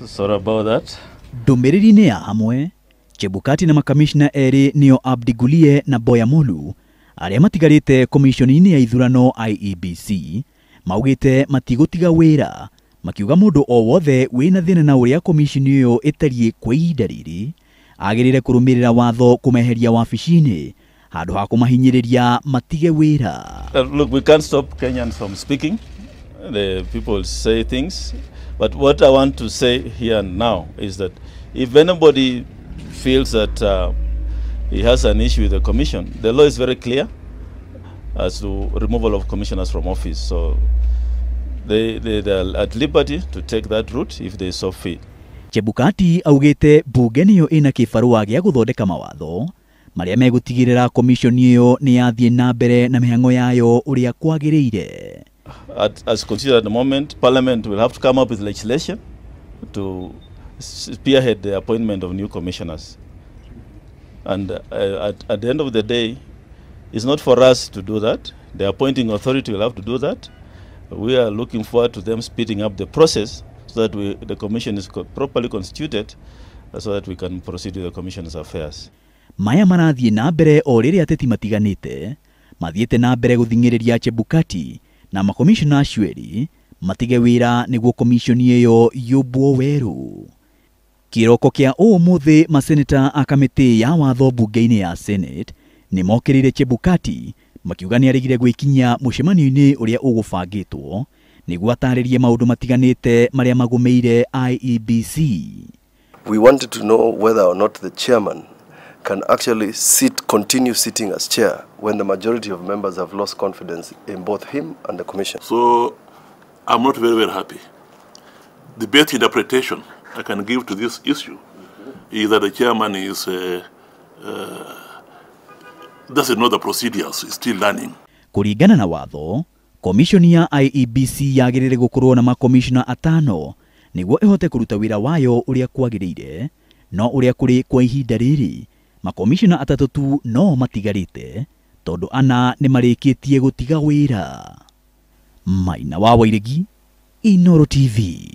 Sorry about that. Ndũmĩrĩri-inĩ ya hamwe, Chebukati na makamishna erĩ nĩo Abdi Gulie na Boya Molu arĩa matigarĩte komishoni-inĩ ya ithurano IEBC maugĩte matigũtiga wĩra, makiuga mũndũ o wothe wĩna thĩna na ũrĩa komishoni ĩyo ĩtariĩ kwa ihinda rĩrĩ agĩrĩire kũrũmĩrĩra watho kũmeheria wabici-inĩ handũ ha kũmahinyĩrĩria matige wĩra. Look, we can't stop Kenyans from speaking. The people say things, but what I want to say here and now is that if anybody feels that he has an issue with the commission, the law is very clear as to removal of commissioners from office. So they are at liberty to take that route if they so feel. Chebukati augĩte bunge nĩyo ĩna kĩbarũa gĩa gũthondeka mawatho marĩa megũtigĩrĩra komishoni ĩyo nĩ yathiĩ na mbere na mĩhang'o yayo ũrĩa kwagĩrĩire. As considered at the moment, Parliament will have to come up with legislation to spearhead the appointment of new commissioners. And at the end of the day, it's not for us to do that. The appointing authority will have to do that. We are looking forward to them speeding up the process so that the commission is properly constituted so that we can proceed with the commission's affairs. Maya marathiĩ na mbere o rĩrĩa ateti matiganĩte mathiĩte na mbere gũthing'ĩrĩria Chebukati na makomishona acio erĩ matige wĩra nĩguo komishoni ĩyo yũmbwo werũ. Kĩroko kĩa ũmũthĩ maseneta a kamĩtĩ ya watho bunge-inĩ ya Senate nĩ mokĩrĩire Chebukati makiuga nĩ aregire gwĩkinyia mũcemanio-inĩ ũrĩa ũgũbangĩtwo nĩguo atarĩrie maũndũ matiganĩte marĩa magũmĩire IEBC. We wanted to know whether or not the chairman can actually continue sitting as chair when the majority of members have lost confidence in both him and the commission. So I'm not very, very happy. The best interpretation I can give to this issue is that the chairman is doesn't know the procedures, is still learning. Kũringana na watho, komishoni ya IEBC yagĩrĩire gũkorwo na makomishona atano nĩguo ĩhote kũruta wĩra wayo ũrĩa kwagĩrĩire, no ũrĩa kũrĩ kwa ihinda rĩrĩ makomishona atatũ tu no matigarĩte tondũ ana nĩ marĩkĩtie gũtiga wĩra. Maina wa Wairegi, Inooro TV.